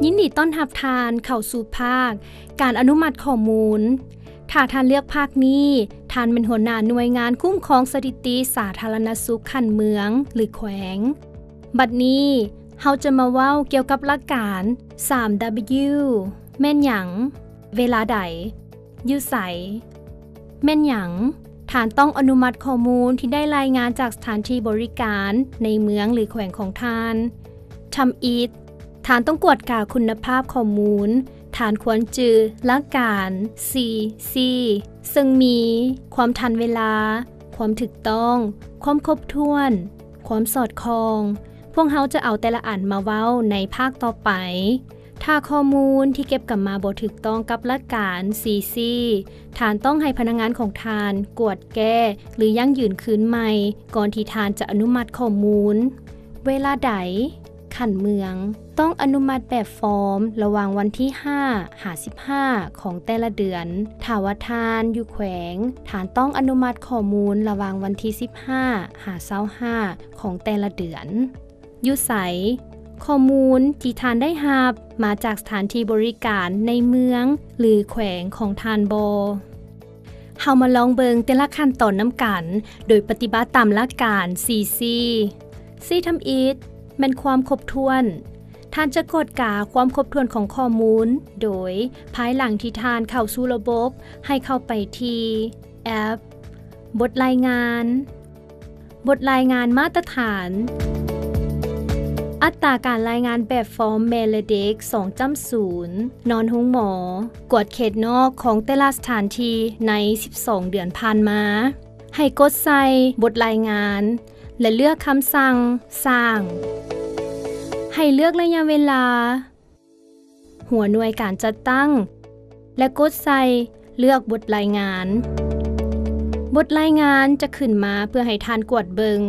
ຍິນດີຕ້ອນຮັບທ່ານເຂົ້າສູ່ພາກການອະນຸມັດຂໍ້ມູນ. ຖ້າທ່ານເລືອກພາກນີ້, ທ່ານແມ່ນຫົວໜ້າໜ່ວຍງານຄຸ້ມຄອງສະຖິຕິສາທາລະນະສຸກຂັ້ນເມືອງ ຫຼື ແຂວງ. ບັດນີ້ເຮົາຈະມາເວົ້າກ່ຽວກັບຫຼັກການ ສາມ W ແມ່ນຫຍັງ? ເວລາໃດ? ຢູ່ໃສ? ແມ່ນຫຍັງ? ທ່ານຕ້ອງອະນຸມັດຂໍ້ມູນທີ່ໄດ້ລາຍງານຈາກສະຖານທີ່ບໍລິການໃນເມືອງ ຫຼື ແຂວງຂອງທ່ານ. ທຳອິດ, ທ່ານຕ້ອງກວດກາຄຸນນະພາບຂໍ້ມູນ. ທ່ານຄວນຈື່ຫຼັກການ ສີ່ C ເຊິ່ງມີ ຄວາມທັນເວລາ, ຄວາມຖືກຕ້ອງ, ຄວາມຄົບຖ້ວນ, ຄວາມສອດຄ່ອງ. ພວກເຮົາຈະເອົາແຕ່ລະອັນມາເວົ້າໃນພາກຕໍ່ໄປ. ຖ້າຂໍ້ມູນທີ່ເກັບກັນມາບໍ່ຖືກຕ້ອງກັບຫຼັກການ ສີ່ C, ທ່ານຕ້ອງໃຫ້ພະນັກງານຂອງທ່ານກວດແກ້ ຫຼື ຢັ້ງຢືນຄືນໃໝ່ ກ່ອນທີ່ທ່ານຈະອະນຸມັດຂໍ້ມູນ. ເວລາໃດ? ຂັ້ນເມືອງ. ຕ້ອງອະນຸມັດແບບຟອມລະຫວ່າງວັນທີຫ້າ ຫາ ສິບຫ້າ ຂອງແຕ່ລະເດືອນ. ຖ້າວ່າທ່ານຢູ່ແຂວງ, ທ່ານຕ້ອງອະນຸມັດຂໍ້ມູນລະຫວ່າງວັນທີສິບຫ້າ ຫາ ຊາວຫ້າ ຂອງແຕ່ລະເດືອນ. ຢູ່ໃສ? ຂໍ້ມູນທີ່ທ່ານໄດ້ຮັບມາຈາກສະຖານທີ່ບໍລິການໃນເມືອງ ຫຼື ແຂວງຂອງທ່ານບໍ? ເຮົາມາລອງເບິ່ງແຕ່ລະຂັ້ນຕອນນຳກັນ ໂດຍປະຕິບັດຕາມຫຼັກການ ສີ່ C. C ທຳອິດແມ່ນຄວາມຄົບຖ້ວນ. ທ່ານຈະກວດກາຄວາມຄົບຖ້ວນຂອງຂໍ້ມູນ ໂດຍພາຍຫຼັງທີ່ທ່ານເຂົ້າສູ່ລະບົບ, ໃຫ້ເຂົ້າໄປທີ່ແອັບ ບົດລາຍງານ. ບົດລາຍງານມາດຕະຖານ. ອັດຕາການລາຍງານແບບຟອມແມ່ ແລະ ເດັກ ສອງຈ້ຳສູນ. ນອນໂຮງໝໍ. ກວດເຂດນອກຂອງແຕ່ລະສະຖານທີ່ໃນສິບສອງເດືອນຜ່ານມາ. ໃຫ້ກົດໃສ່ບົດລາຍງານ ແລະ ເລືອກຄຳສັ່ງສ້າງ. ໃຫ້ເລືອກໄລຍະເວລາ. ຫົວໜ່ວຍການຈັດຕັ້ງ ແລະ ກົດໃສ່ເລືອກບົດລາຍງານ. ບົດລາຍງານຈະຂຶ້ນມາເພື່ອໃຫ້ທ່ານກວດເບິ່ງ.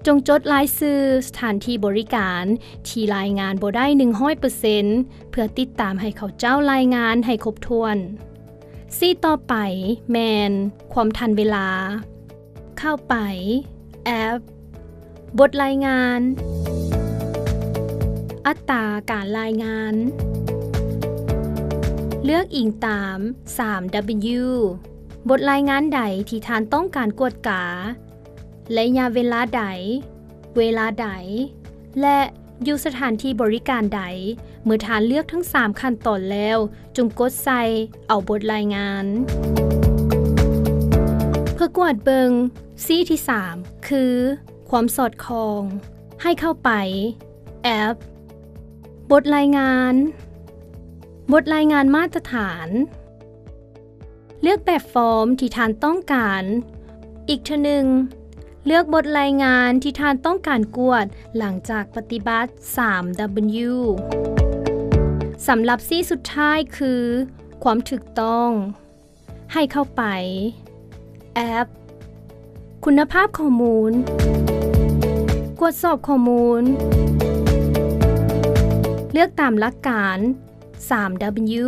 ຈົ່ງຈົດລາຍຊື່ສະຖານທີ່ບໍລິການທີ່ລາຍງານບໍ່ໄດ້ໜຶ່ງຮ້ອຍເປີເຊັນ ເພື່ອຕິດຕາມໃຫ້ເຂົາເຈົ້າລາຍງານໃຫ້ຄົບຖ້ວນ. ຊີດຕໍ່ໄປແມ່ນຄວາມທັນເວລາ. ເຂົ້າໄປແອັບ ບົດລາຍງານ ອັດຕາການລາຍງານ. ເລືອກອີງຕາມ ສາມ W ບົດລາຍງານໃດທີ່ທ່ານຕ້ອງການກວດກາ, ໄລຍະເວລາໃດ, ເວລາໃດ ແລະ ຢູ່ສະຖານທີ່ບໍລິການໃດ. ເມື່ອທ່ານເລືອກທັງສາມຂັ້ນຕອນແລ້ວ, ຈົ່ງກົດໃສ່ເອົາບົດລາຍງານ. ເພື່ອກວດເບິ່ງ ຊີດທີສາມ ຄື ຄວາມສອດຄ່ອງ. ໃຫ້ເຂົ້າໄປແອັບ ບົດລາຍງານ, ບົດລາຍງານມາດຕະຖານ. ເລືອກແບບຟອມທີ່ທ່ານຕ້ອງການ. ອີກເທື່ອໜຶ່ງ, ເລືອກບົດລາຍງານທີ່ທ່ານຕ້ອງການກວດຫຼັງຈາກປະຕິບັດ ສາມ W. ສຳລັບຊີດສຸດທ້າຍຄື ຄວາມຖືກຕ້ອງ. ໃຫ້ເຂົ້າໄປແອັບ ຄຸນນະພາບຂໍ້ມູນ, ກວດສອບຂໍ້ມູນ, ເລືອກຕາມຫຼັກການ ສາມ W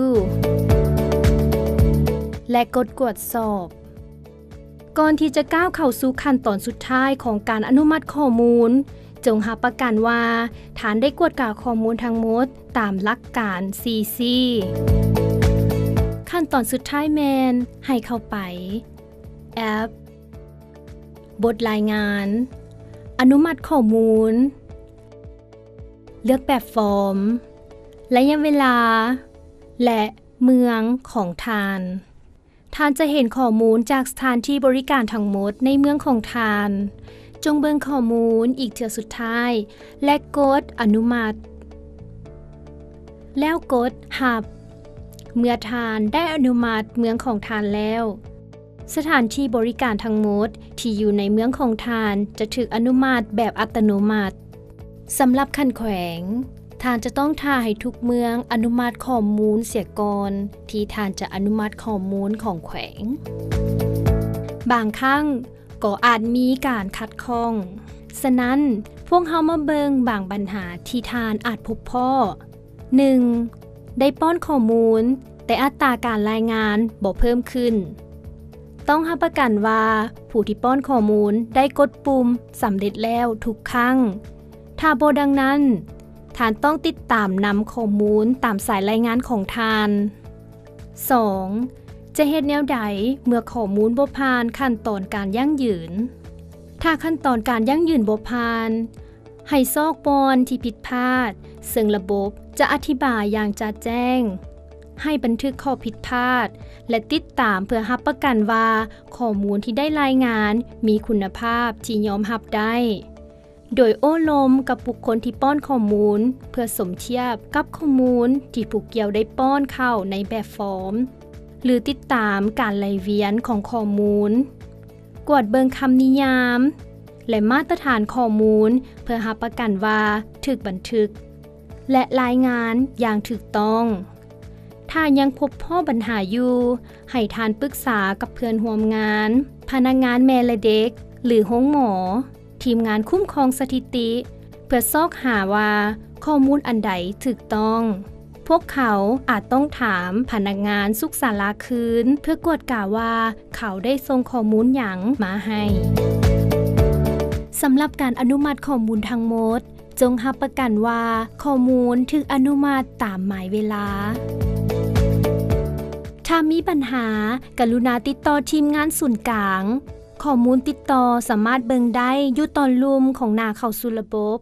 ແລະ ກົດກວດສອບ. ກ່ອນທີ່ຈະກ້າວເຂົ້າສູ່ຂັ້ນຕອນສຸດທ້າຍຂອງການອະນຸມັດຂໍ້ມູນ, ຈົ່ງຮັບປະກັນວ່າທ່ານໄດ້ກວດກາຂໍ້ມູນທັງໝົດຕາມຫຼັກການ ສີ່ C. ຂັ້ນຕອນສຸດທ້າຍແມ່ນໃຫ້ເຂົ້າໄປແອັບ ບົດລາຍງານ, ອະນຸມັດຂໍ້ມູນ, ເລືອກແບບຟອມ, ໄລຍະເວລາ ແລະ ເມືອງຂອງທ່ານ. ທ່ານຈະເຫັນຂໍ້ມູນຈາກສະຖານທີ່ບໍລິການທັງໝົດໃນເມືອງຂອງທ່ານ. ຈົ່ງເບິ່ງຂໍ້ມູນອີກເທື່ອສຸດທ້າຍ ແລະ ກົດອະນຸມັດ, ແລ້ວກົດຮັບ. ເມື່ອທ່ານໄດ້ອະນຸມັດເມືອງຂອງທ່ານແລ້ວ, ສະຖານທີ່ບໍລິການທັງໝົດທີ່ຢູ່ໃນເມືອງຂອງທ່ານຈະຖືກອະນຸມັດແບບອັດຕະໂນມັດ. ສຳລັບຂັ້ນແຂວງ, ທ່ານຈະຕ້ອງຖ້າໃຫ້ທຸກເມືອງອະນຸມັດຂໍ້ມູນເສຍກ່ອນທີ່ທ່ານຈະອະນຸມັດຂໍ້ມູນຂອງແຂວງ. ບາງຄັ້ງກໍອາດມີການຂັດຂ້ອງ. ສະນັ້ນ, ພວກເຮົາມາເບິ່ງບາງບັນຫາທີ່ທ່ານອາດພົບພໍ້. ໜຶ່ງ, ໄດ້ປ້ອນຂໍ້ມູນ, ແຕ່ອັດຕາການລາຍງານບໍ່ເພີ່ມຂຶ້ນ. ຕ້ອງຮັບປະກັນວ່າຜູ້ທີ່ປ້ອນຂໍ້ມູນໄດ້ກົດປຸ່ມສຳເລັດແລ້ວທຸກຄັ້ງ. ຖ້າບໍ່ດັ່ງນັ້ນ, ທ່ານຕ້ອງຕິດຕາມນຳຂໍ້ມູນຕາມສາຍລາຍງານຂອງທ່ານ. ສອງ ຈະເຮັດແນວໃດເມື່ອຂໍ້ມູນບໍ່ຜ່ານຂັ້ນຕອນການຢັ້ງຢືນ? ຖ້າຂັ້ນຕອນການຢັ້ງຢືນບໍ່ຜ່ານ, ໃຫ້ຊອກບ່ອນທີ່ຜິດພາດ, ເຊິ່ງລະບົບຈະອະທິບາຍຢ່າງຈະແຈ້ງ. ໃຫ້ບັນທຶກຂໍ້ຜິດພາດ ແລະ ຕິດຕາມເພື່ອຮັບປະກັນວ່າຂໍ້ມູນທີ່ໄດ້ລາຍງານມີຄຸນນະພາບທີ່ຍອມຮັບໄດ້. ໂດຍໂອ້ລົມກັບບຸກຄົນທີ່ປ້ອນຂໍ້ມູນ ເພື່ອສົມທຽບກັບຂໍ້ມູນທີ່ຜູ້ກ່ຽວໄດ້ປ້ອນເຂົ້າໃນແບບຟອມ ຫຼື ຕິດຕາມການໄຫຼວຽນຂອງຂໍ້ມູນ. ກວດເບິ່ງຄຳນິຍາມ ແລະ ມາດຕະຖານຂໍ້ມູນ ເພື່ອຮັບປະກັນວ່າຖືກບັນທຶກ ແລະ ລາຍງານຢ່າງຖືກຕ້ອງ. ຖ້າຍັງພົບພໍ້ບັນຫາຢູ່, ໃຫ້ທ່ານປຶກສາກັບເພື່ອນຮ່ວມງານ, ພະນັກງານແມ່ ແລະ ເດັກ ຫຼື ໂຮງໝໍ, ທີມງານຄຸ້ມຄອງສະຖິຕິ ເພື່ອຊອກຫາວ່າຂໍ້ມູນອັນໃດຖືກຕ້ອງ. ພວກເຂົາອາດຕ້ອງຖາມພະນັກງານສຸກສາລາຄືນ ເພື່ອກວດກາວ່າເຂົາໄດ້ສົ່ງຂໍ້ມູນຫຍັງມາໃຫ້. ສຳລັບການອະນຸມັດຂໍ້ມູນທັງໝົດ, ຈົ່ງຮັບປະກັນວ່າຂໍ້ມູນຖືກອະນຸມັດຕາມໝາຍເວລາ. ຖ້າມີບັນຫາ, ກະລຸນາຕິດຕໍ່ທີມງານສູນກາງ. ຂໍ້ມູນຕິດຕໍ່ສາມາດເບິ່ງໄດ້ຢູ່ຕອນລຸ່ມຂອງໜ້າເຂົ້າສູ່ລະບົບ.